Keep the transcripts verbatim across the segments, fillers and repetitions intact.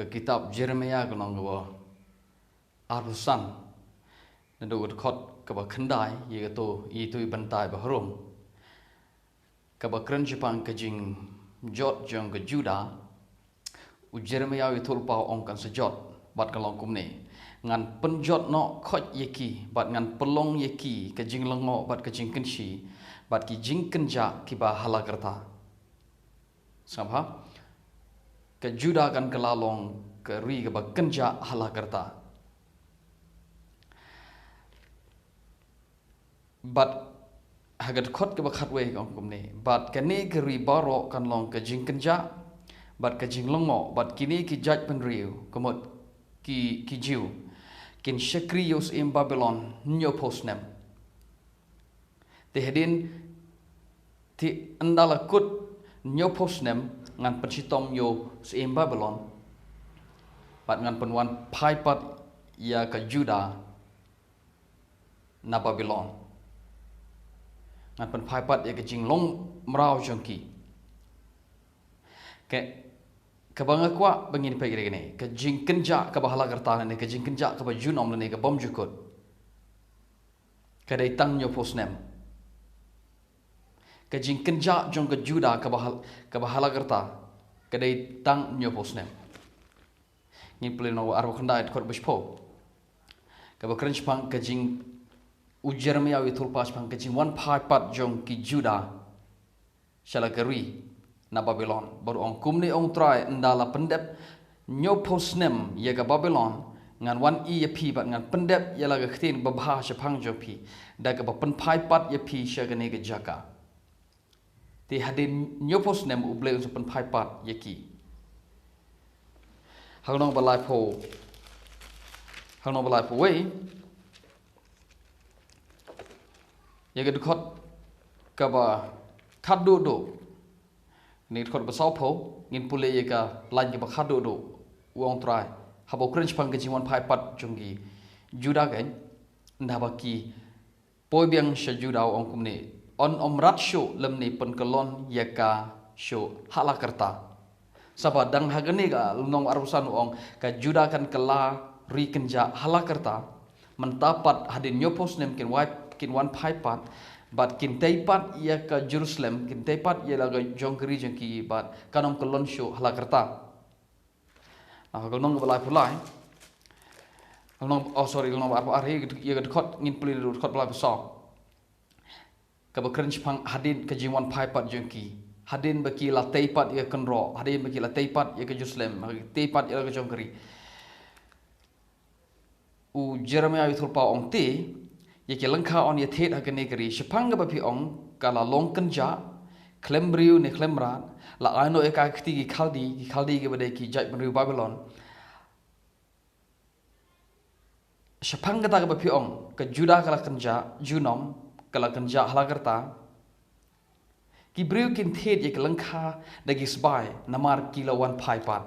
Ka kitab Jeremiah ka lynnong kaba arphew san, naduh ka dkhot kaba khyndai ïa kato, ïa ito i bynta ba harum, kaba kren shaphang ka jingjot jong ka Judah. U Jeremiah u ïathuhlypa u ong kan sa jot, bad ka long kumne: Ngan pynjot noh khoit ïa ki, bad ngan pynlong ïa ki ka jinglyngngoh bad ka jingkynshi bad ki jingkynjah kiba ha la ka rta. Sngap ha, ka Judah kan kylla long ka ri kaba kynjah ha la ka rta. Bad ha ka dkhot kaba khatwei ka ong kumne: Bad kane ka ri baroh kan long ka jingkynjah bad ka jinglyngngoh, bad kine ki jaitbynriew, ka mut ki, ki Jiw, kin shakri ïa u syiem Babilon hynñiewphew snem. Te hadien, te ynda la kut hynñiewphew snem, ngan pynshitom ïa u syiem Babilon, bad ngan pynwan phai pat ïa ka Judah na Babilon. Ngan pynphai pat ïa ka jinglong mraw jong ki. Ka, kaba nga kwah ba ngin peit ïa kane, ka jingkynjah kaba ha la ka rta lane ka jingkynjah kaba junom lane ka bymjukut, ka dei tang hynñiewphew snem. Ka jingkynjah jong ka Judah kaba ha, kaba ha la ka rta, ka dei tang hynñiewphew snem. Ngin pule lynnong arphew khyndai, dkhot ba shiphew, kaba kren shaphang ka jing, u Jeremiah u ïathuhlypa shaphang ka jingwan phai pat jong ki Judah sha la ka ri na Babilon. Bad u ong kumne: Ong Trai, ynda la pyndep hynñiewphew snem ïa ka Babilon, ngan wan ïa phi bad ngan pyndep ïa la ka ktien babha shaphang jong phi, da kaba pynphai pat ïa phi sha kane ka jaka. Te hadien hynñiewphew snem U Blei un sa pynphai pat ïa ki. Ha ka lynnong ba laiphew, ha ka lynnong ba laiphew wei, ïa ka dkhot kaba khatduh duh, ne dkhot ba sawphew, ngin pule ïa ka lain kaba khatduh duh. U ong Trai, haba u kren shaphang ka jingwan phai pat jong ki Judah, kan, ynda ba ki poi biang sha Judah, u ong kumne: Yn ym rat shuh lymne pynkyllon ïa ka shuh ha la ka rta. Sa ba dang ha kane ka lynnong arphew san u ong ka Judah kan kylla ri kynjah ha la ka rta. Mynta pat hadien hynñiewphew snem kin wai, kin wan phai pat, bad kin tei pat ïa ka Jerusalem, kin tei pat ïa la ka jong ka ri jong ki, bad kan ym kyllon shuh ha la ka rta. Na ka lynnong kaba laiphew lai, lynnong, oh sorry, lynnong ba arphew ar, ïa ka dkhot, ngin pule na ka dkhot ba laiphew saw, kaba kren shaphang hadien ka jingwan phai pat jong ki, hadien ba ki la tei pat ïa ka kynroh, hadien ba ki la tei pat ïa ka Jerusalem, ba ki tei pat ïa la ka jong ka ri. U Jeremiah u ïathuhlypa u ong te, ïa ki lyngkha yn ïathied ha kane ka ri, shaphang kaba phi ong ka la long kynjah khlem briew ne khlem mrad, la ai noh ïa ka ha kti ki Khaldi, ki Khaldi kiba dei ki jaitbynriew Babilon. Shaphang kata kaba phi ong, ka Judah ka la kynjah junom, ka la kynjah ha la ka rta. Ki briew kin thied ïa ki lyngkha da ki sbai, namar ki la wan phai pat.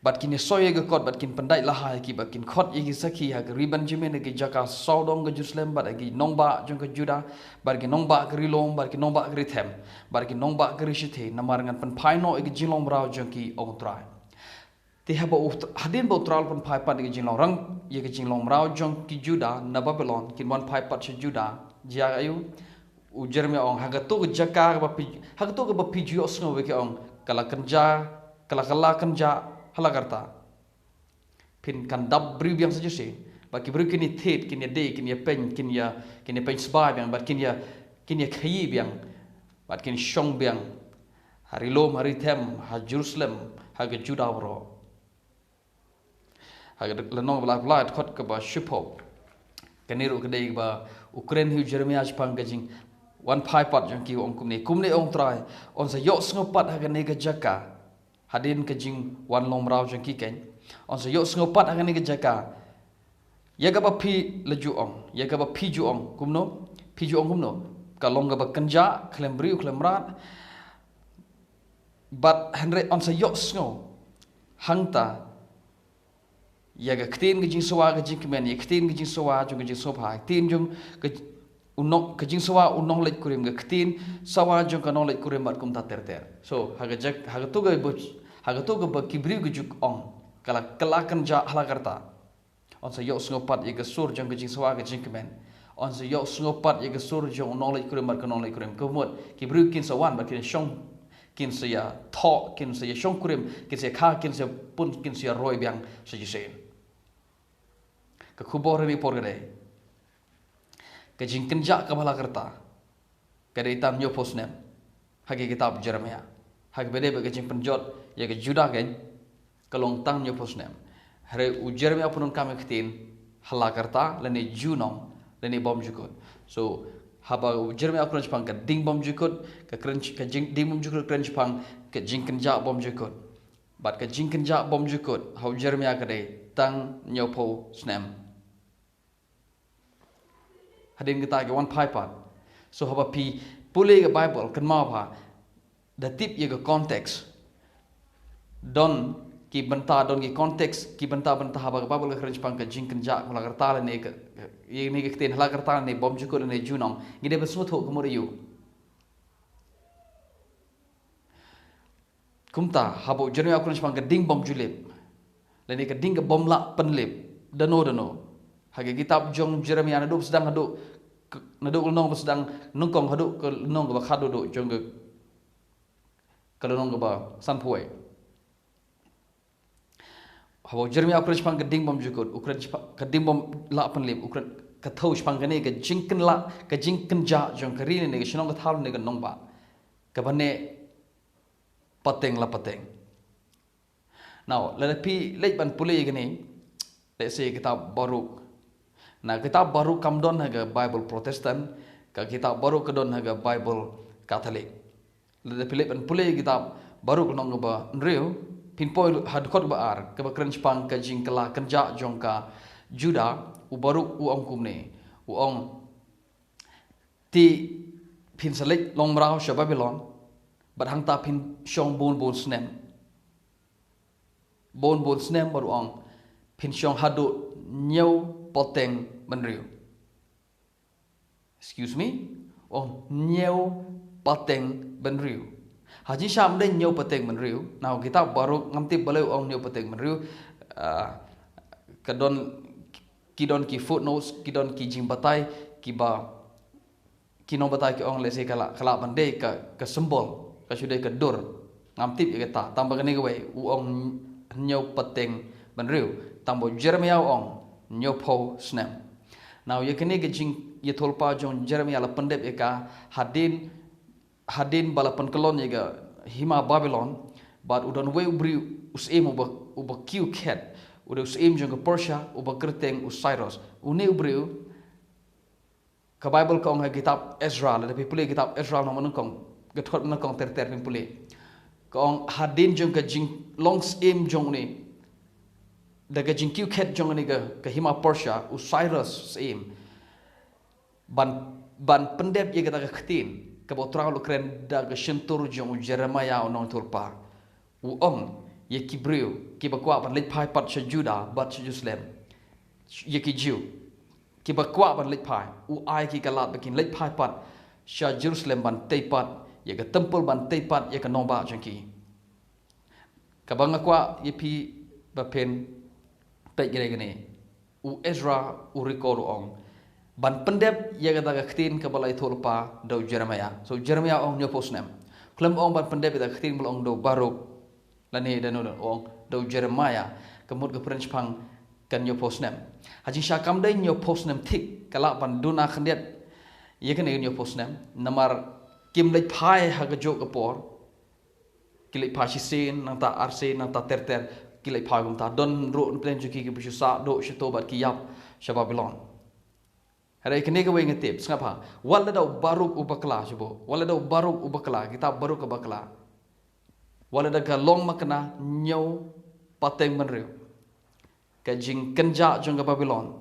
Bad kin ïasoi ïa ka kot, bad kin pyndait la ha ïa ki, bad kin khot ïa ki sakhi ha ka ri Benjamin, ha ki jaka sawdong ka Jerusalem, bad ha ki nongbah jong ka Judah, bad ki nongbah ka ri lum, bad ki nongbah ka ri them, bad ki nongbah ka ri shithe, namar ngan pynphai noh ïa ka jinglong mraw jong ki, ong U Trai. Te haba u, hadien ba U Trai u la pynphai pat ïa ka jinglong rang, ïa ka jinglong mraw jong ki Judah na Babilon, kin wan phai pat sha Judah, jia aïu? U Jeremiah u ong, ha kato ka jaka kaba phi, ha kato kaba phi ju ïohsngew ba ki ong ka la kynjah, ka la, ka la kynjah ha la ka rta, phin kan dap briew biang sa shisien. Bad ki briew kin ïathied, kin ïadei, kin ïapeiñ, kin ïa, kin ïapeiñ sbai biang, bad kin ïa, kin ïakhaïi biang, bad kin shong biang ha ri lum, ha ri them, ha Jerusalem, ha ka Judah baroh. Ha ka lynnong ba laiphew lai, dkhot kaba shiphew, kane ruh ka dei kaba u kren hi u Jeremiah shaphang ka jingwan phai pat jong ki, u ong kumne: Kumne ong U Trai: Yn sa ïohsngew pat ha kane ka jaka hadien ka jingwan long mraw jong ki, kan, yn sa ïohsngew pat ha kane ka jaka ïa kaba phi la ju ong, ïa kaba phi ju ong. Kumno? Phi ju ong kumno? Ka long kaba kynjah, khlem briew, khlem mrad. Bad hynrei yn sa ïohsngew hangta ïa ka ktien ka jingsawa ka jingkmen, ïa ka ktien ka jingsawa jong ka jingsngewbha, ka ktien jong ka, u nong, ka jingsawa u nongleit kurim, ka ktien sawa jong ka nongleit kurim, bad kumta ter ter. So ha ka jak, ha kato kaba, Ha kato kaba ki briew ka ju ong, ka la, ka la kynjah ha la ka rta. Yn sa ïohsngew pat ïa ka sur jong ka jingsawa ka jingkmen. Yn sa ïohsngew pat ïa ka sur jong u nongleit kurim bad ka nongleit kurim. Ka mut, ki briew kin sa wan bad kin shong, kin sa ïa thoh, kin sa ïa shongkurim, kin sa ïa kha, kin sa ïa pun, kin sa ïa roi biang sha shisien. Ka khubor ha kane ka por ka dei, ka jingkynjah kaba ha la ka rta ka dei tang hynñiewphew snem ha ka kitab Jeremiah. Ha kaba dei bad ka jingpynjot ïa ka Judah, ka long tang hynñiewphew snem. Hynrei u Jeremiah u pyndonkam ïa ka ktien ha la ka rta lane junom lane bymjukut. So, haba u Jeremiah u kren shaphang ka ding bymjukut, ka kren, ka jing, ding bymjukut ka kren shaphang ka jingkynjah bymjukut. Bad ka jingkynjah bymjukut ha u Jeremiah ka dei tang hynñiewphew snem. Hadien kata ki wan phai pat. So haba phi pule ïa ka Bible, kynmaw ba da tip ïa ka context. Don ki bynta, don ki context, ki bynta bynta haba ka Bible ka kren shaphang ka jingkynjah ha la ka rta lane ka, ïa kane ka ktien ha la ka rta lane bymjukut lane junom. Ngi dei ban sngewthuh ka mut aïu. Kumta, haba u Jeremiah u kren shaphang ka ding bymjulip lane ka ding ka bym lah pynlip, dano dano. Ha ka kitab jong Jeremiah naduh ba sdang haduh, naduh ka lynnong ba sdang nyngkong haduh ka lynnong kaba khatduh duh jong ka, ka lynnong kaba sanphew wei. Haba u Jeremiah u kren shaphang ka ding bymjukut, u kren shaphang ka ding bym lah pynlip, u kren, ka thew shaphang kane ka jingkynjah, ka jingkynjah jong ka ri ne ka shnong ka thaw ne ka nongbah kaba neh pateng la pateng. Now, lada phi leit ban pule ïa kane, let's say kitab Baruk. Na kitab Baruk kam don ha ka Bible Protestant, ka kitab Baruk ka don ha ka Bible Catholic. Lada phi leit ban pule ïa kitab Baruk lynnong kaba hynriew, phin poi ha dkhot kaba ar, kaba kren shaphang ka jingkylla kynjah jong ka Judah, u Baruk u ong kumne, u ong, te phin sa leit long mraw sha Babilon, bad hangta phin shong bun bun snem. Bun bun snem bad u ong, phin shong haduh hynñiew pateng bynriew. Excuse me? U ong hynñiew pateng bynriew. Ha jingshisha ym dei hynñiew pateng bynriew. Na ha kitab Baruk ngam tip balei u ong hynñiew pateng bynriew. Ah, ka don, ki don ki footnotes, ki don ki jingbatai, kiba ki nongbatai ki ong lehse ka lah, ka lah ban dei ka, ka symbol, ka shu dei ka dur. Ngam tip ïa kata, tang ba kane kawei u ong hynñiew pateng bynriew, tang ba u Jeremiah u ong hynñiewphew snem. Now ïa kane ka jingïathuhlypa jong u Jeremiah la pyndep ïa ka hadien, hadien ba la pynkyllon ïa ka hima Babilon, bad u don uwei u briew u syiem uba, uba kiew khet, u dei u syiem jong ka Persia, uba kyrteng u Cyrus. Une u briew, ka Bible ka ong ha kitab Ezra, lada phi pule kitab Ezra lynnong ba nyngkong, ka dkhot ba nyngkong ter ter phin pule. Ka ong hadien jong ka jinglong syiem jong une, da ka jingkiew khet jong une ka, ka hima Persia, u Cyrus syiem, ban, ban pyndep ïa kata ka ktien kaba U Trai u la kren da ka shyntur jong u Jeremiah u nongïathuhlypa. U ong ïa ki briew kiba kwah ban leit phai pat sha Judah bad sha Jerusalem, ïa ki Jiw kiba kwah ban leit phai, u ai ki ka lad ba kin leit phai pat sha Jerusalem ban tei pat ïa ka temple, ban tei pat ïa ka nongbah jong ki. Kaba nga kwah ïa phi ba phin peit ïa kane, u Ezra u record u ong ban pyndep ïa kata ka ktien kaba la ïathuhlypa da u Jeremiah. So Jeremiah u ong hynñiewphew snem. Khlem ong ban pyndep ïa kata ka ktien ba la ong da u Baruk lane da uno, u ong da u Jeremiah. Ka mut ka pyrshang shaphang ka hynñiewphew snem. Ha jingshisha kam dei hynñiewphew snem thik, ka lah ban duna khyndiat ïa kane ka hynñiewphew snem. Namar kim leit phai ha kajuh ka por. Ki leit phai shisien, nangta arsien, nangta ter ter, ki leit phai kumta. Don ruh na pdeng jong ki kiba shu sah duh sha to bad ki ïap sha Babilon. Hynrei kane kawei nga tip, sngap ha. Wat lada u Baruk u bakla, shu buh. Wat lada u Baruk u bakla, kitab Baruk ka bakla. Wat lada ka long makna hynñiew pateng bynriew, ka jingkynjah jong ka Babilon,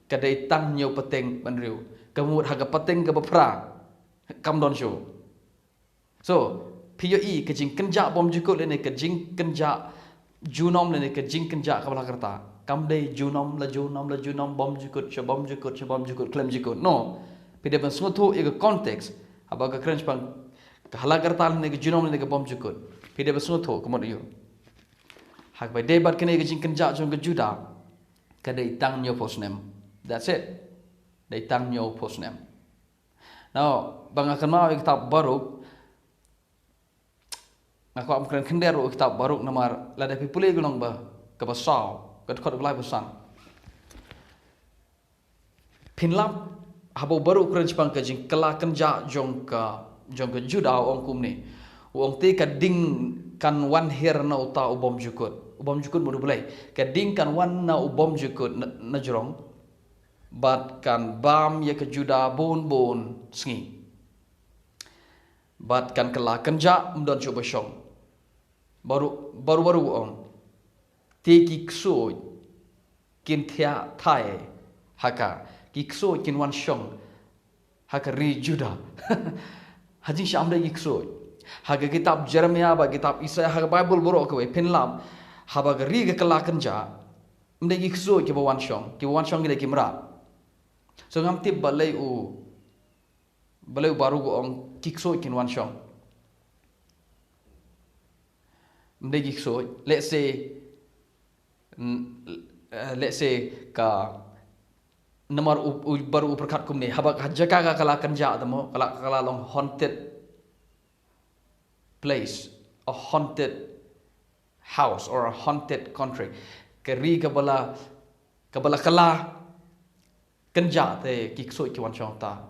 ka dei tang hynñiew pateng bynriew. Ka mut ha ka pateng kaba phra kam don shuh. So phi ïohi ka jingkynjah bymjukut lane ka jingkynjah junom lane ka jingkynjah kaba la ka rta. Kam dei junom la junom la junom, bymjukut sha bymjukut sha bymjukut khlem jukut. No. Phi dei ban sngewthuh ïa ka context. Haba ka kren shaphang ka ha la ka rta lane ka junom lane ka bymjukut, Phi dei ba sngewthuh ka mut aiu? Ha kaba dei bad kane ka jingkynjah jong ka Judah, ka dei tang hynñiewphew snem. That's it. Dei tang hynñiewphew snem. Now, ba nga kynmaw ïa ka kitab Baruk, nga kwah ban kren khyndiat ruh ïa ka kitab Baruk namar lada phi pule ka lynnong ba, kaba saw, ka dkhot ba lai phew san. Phin lap, haba u Baruk u kren shaphang ka jingkylla kynjah jong ka, jong ka Judah, u ong kumne. U ong te ka ding kan wan hiar na uta u bymjukut. U bymjukut mut u Blei. Ka ding kan wan na u bymjukut na, na jrong. Bad kan bam ïa ka Judah bun bun sngi. Bad kan kylla kynjah, ym don shuh ba shong. Baru, baru, baru u ong. Te ki ksuid kin thiah thai ha ka. Ki ksuid kin wan shong ha ka ri Judah. Ha jingshisha ym dei ki ksuid. Ha ka kitab Jeremiah bad kitab Isaiah, ha ka Baibl baroh kawei, phin lap, haba ka ri ka kylla kynjah, ym dei ki ksuid kiba wan shong, kiba wan shong ki dei ki mrad. So ngam tip balei u, balei u Baruk u ong ki ksuid kin wan shong. Ym dei ki ksuid. Let's say, n-, eh, let's say ka, namar u, u Baruk u pyrkhat kumne, haba ka jaka ka kylla kynjah te mo, ka la, ka la long haunted place, a haunted house or a haunted country. Ka ri kaba la, kaba la kylla kynjah te ki ksuid ki wan shong ta.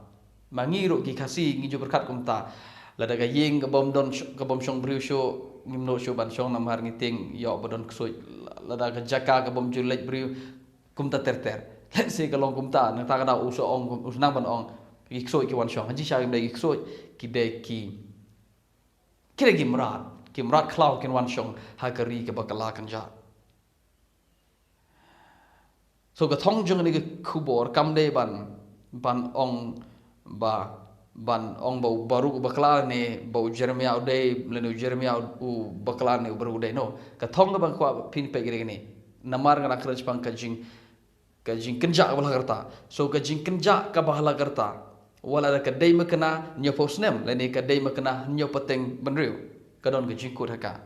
Ma ngi ruh ki Khasi ngi ju pyrkhat kumta. Lada ka ïing ka bym don sh-, ka bym shong briew shuh, ngim nud shuh ban shong namar ngi tieng ïoh ba don ksuid. Lada ka jaka ka bym ju leit briew, kumta ter ter. Let's say ka long kumta, nangta ka daw u sa ong, u sa nang ban ong ki ksuid ki wan shong. Ha jingshisha kim dei ki ksuid, ki dei ki, ki dei ki mrad, ki mrad khlaw kin wan shong ha ka ri kaba kylla kynjah. So ka thong jong kane ka khubor kam dei ban, ban ong ba, ban ong ba u Baruk u bakla ne ba u Jeremiah u dei, lane u Jeremiah u bakla ne u Baruk u dei. No, ka thong kaba nga kwah phin peit kane. Namar nga dang kren shaphang ka jing, ka jingkynjah kaba la karta. So ka jingkynjah kaba la karta, wat la ka dei makna hynñiewphew snem lane ka dei makna hynñiew pateng bynriew, ka don ka jingkut ha ka.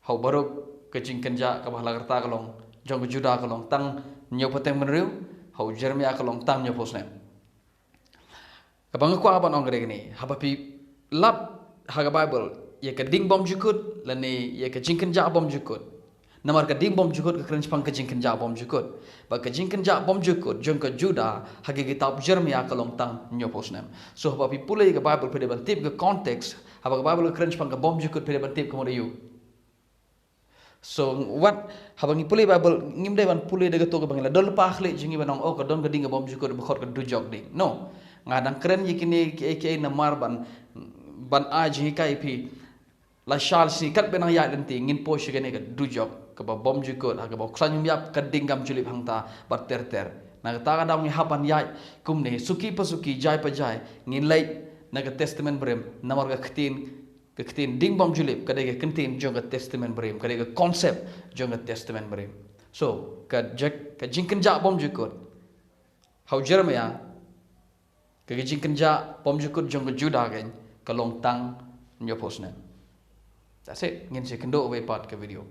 Ha u Baruk ka jingkynjah kaba la karta ka long, jong ka Judah ka long tang hynñiew pateng bynriew, ha u Jeremiah ka long tang hynñiewphew snem. Kaba nga kwah ban ong ka dei kane, haba phi lap ha ka Baibl ïa ka ding bymjukut lane ïa ka jingkynjah bymjukut. Namar ka ding bymjukut ka kren shaphang ka jingkynjah bymjukut. Bad ka jingkynjah bymjukut jong ka Judah ha ka kitab Jeremiah ka long tang hynñiewphew snem. So haba phi pule ïa ka Baibl phi dei ban tip ka context, haba ka Baibl ka kren shaphang ka bymjukut phi dei ban tip ka mut aiu. So wat haba ngi pule Baibl ngim dei ban pule da kato kaba ngi la don lypa khlieh jong ngi ban ong, oh, ka don ka ding ka bymjukut ba khot ka dujok ding. No. Nga dang kren ïa kine kiei kiei namar ban, ban ai jinghikai ïa phi. Lashai shi katba nang ïaid lynti ngin poi sha kane ka dujok kaba bymjukut, ha kaba u khlaiñ um ïap, ka ding kam ju lip hangta bad ter ter. Na kata ka daw ngi hap ban ïaid kumne, suki pa suki, jai pa jai, ngin leit na ka Testament Barim namar ka ktien, ka ktien ding bymjulip ka dei ka ktien jong ka Testament Barim, ka dei ka concept jong ka Testament Barim. So ka jek, ka jingkynjah bymjukut ha u Jeremiah, ka, ka jingkynjah bymjukut jong ka Judah kan ka long tang hynñiewphew snem. That's it. Ngin sa ïakynduh wei pat ka video.